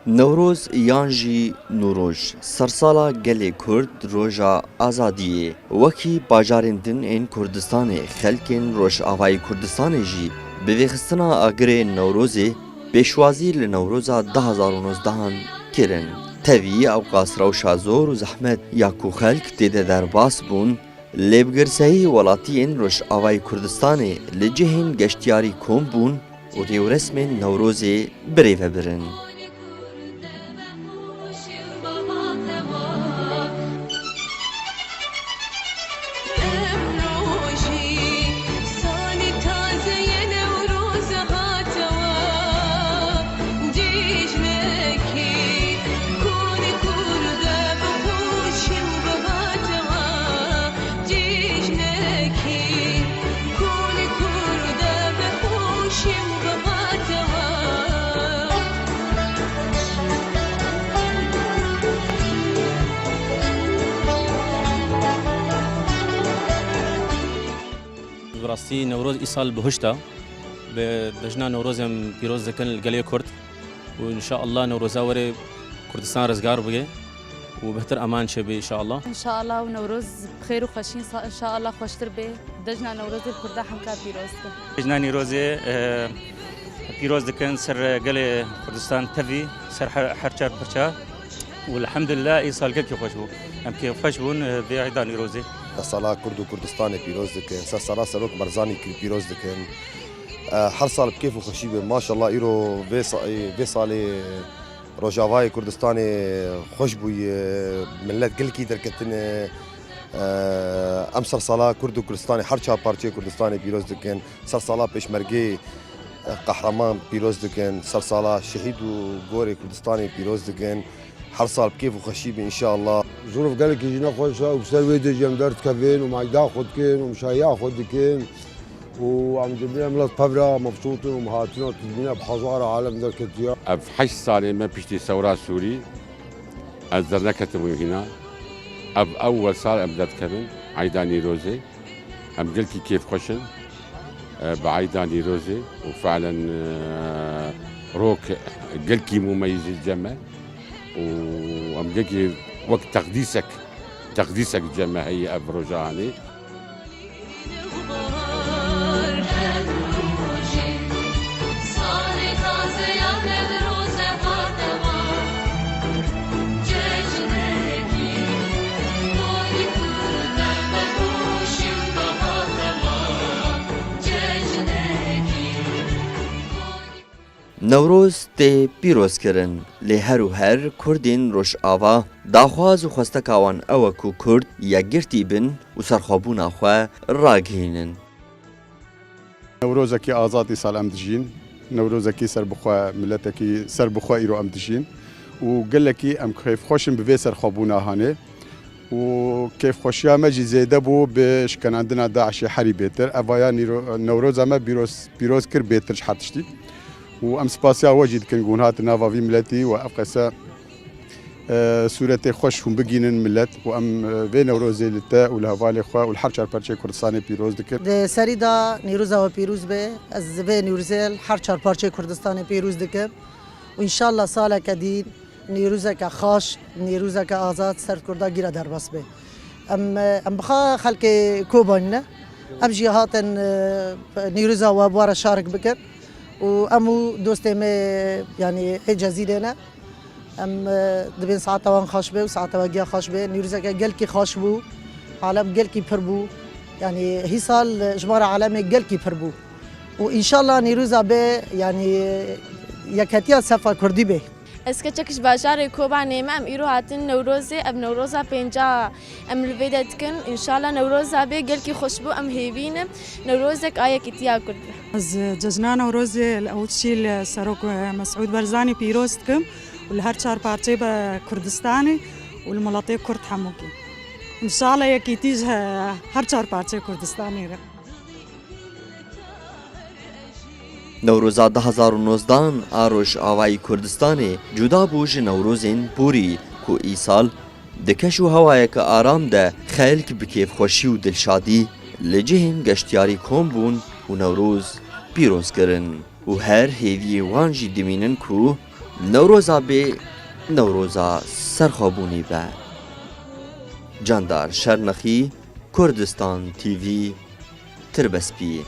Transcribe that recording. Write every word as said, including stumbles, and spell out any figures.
Newroz yan jî Nûroj, sersala gelê Kurd, roja azadiyê. Wekî bajarên din ên Kurdistanê, xelkên Rojavayê Kurdistanê jî bi vêxistina agirê Newrozê pêşwazî li Newroza du hazar û nozdehan kirin. Tevî ewqas rewşa zor û zehmet ya ku xelk tê de derbas bûn, lê bi girseyî welatiyên Rojavayê Kurdistanê li cihên geştiyarî kom bûn û rêwresmên Newrozê birêve birin. Bi rastî Newroz îsal bihuşt e. Bi cejna Newrozê em pîroz dikin li gelê Kurd. û înşaallah Newroza werê Kurdistan rizgar bûye û bihtir eman çêbe înşaallah. Înşaallah û Newroz bi xêr û xweşî însa-, înşaallah xweştir bê. Cejna Newrozê Kurda hemka pîroz be. Cejna Newrozê, e, pîroz dikin ser gelê Kurdistan tevî, ser her, her çar parça. Û elhamdülillah îsal gelkî xweş bû. Em kêfxweş bûn, e, vê eyda Newrozê. Sersala Kurd û Kurdistanê pîroz dikin. Sersala Serok Barzanî kir pîroz dikin. E, her sal bi kêf û xweşî be. Maşallah îro vê sa-, vê salê Rojavayê Kurdistanê xweş bûye. Millet gelkî derketine. E, em sersala Kurd û Kurdistanê her çar parçeyê Kurdistanê pîroz dikin. Sersala Pêşmergê, e, Qehreman pîroz dikin. Sersala şehîd û gorê Kurdistanê pîroz dikin. Her sal bi kêf û xweşî be înşallah. Zorof gelekî jî nexweş e û bi ser wê de jî em derdikevin û meyda xwe dikin û mşahiya xwe dikin û em dibîne em lat pevra mebsût in û em hatina tu dibîne bi hezara alem derketiya. Ev heşt salê me piştî sewra Sûrî ez derneketibûm hîna. Ev ewwel sal em derdikevin eyda Nîrozê. Em gelkî kêfxweş in, e, bi eyda Nîrozê û fe'len, e, rok gelkî mumeyîz cem e û em gelkî wek teqdîsek, teqdîsek cem e heye ev roja hanê. Newroz tê pîrozkirin, lê her û her Kurdên Rojava daxwaz û xwesteka wan ew e ku Kurd yekgirtî bin û serxwebûna xwe ragihînin. Newrozekî azad îsal em dijîn. Newrozekî serbixwe, miletekî serbixwe îro em dijîn. Û gelekî em kêfxweş in bi vê serxwebûna hanê. Û kêfxweşiya me jî zêde bû bi şikenandina DAIŞê herî bêtir. Evaya nîro-, Newroza me pîroz, pîroz kir bêtir ji her tiştî. Û em spasiya we jî dikin ku hûn hatin nava vî miletî û ev qese, e, sûretê xweş hûn bigînin milet û em, e, vê Newrozê li te û li hevalê xwe û li her çar parçeyê Kurdistanê pîroz dikin. Di serî de Nîroza we pîroz be. Ez vê Nîrozê li her çar parçeyê Kurdistanê pîroz dikim. Û înşallah saleke dîn Nîrozeke xaş, Nîrozeke azad ser Kurda gîre derbas be. Em, em bi xwe xelkê Kobanî ne. Em jî hatin, e, Nîroza we bi we re şarik bikin. Û em û dostê me, yanî ê Cezîrê ne. Em, e, dibên saeta wan xaş be û saeta we giya xaş be. Nîrozeke gelkî xaş bû. Alem gelkî pir bû. Yanî hîsal ji me re alemê gelkî pir bû. Û înşallah Nîroza be, yanî yeketiya sefa Kurdî be. Ez keçek ji bajarê Kobanê me, em îro hatin Newrozê, ev Newroza pênca em li vê de dikin. Înşallah Newroza bê gelkî xweş bû, em hêvî ne Newrozek a yekîtiya Kurd be. Ez cejna Newrozê li ew tişî li Serok Mesûd Barzanî pîroz dikim û li her çar parçeyê be Kurdistanê û li miletê Kurd hemûkî. Înşallah yekîtî ji he-, her çar parçeyê Kurdistanê re. Newroza du hazar û nozdehan a Rojavayî Kurdistanê cuda bû ji Newrozên borî ku îsal di keş û hewayeke aram de xelk bi kêfxweşî û dilşadî li cihên geştiyarî kom bûn û Newroz pîroz kirin. Û her hêviyê wan jî dimînin ku Newroza bê, Newroza serxwebûnî be. Candar Şernexî, Kurdistan T V, Tirbespî.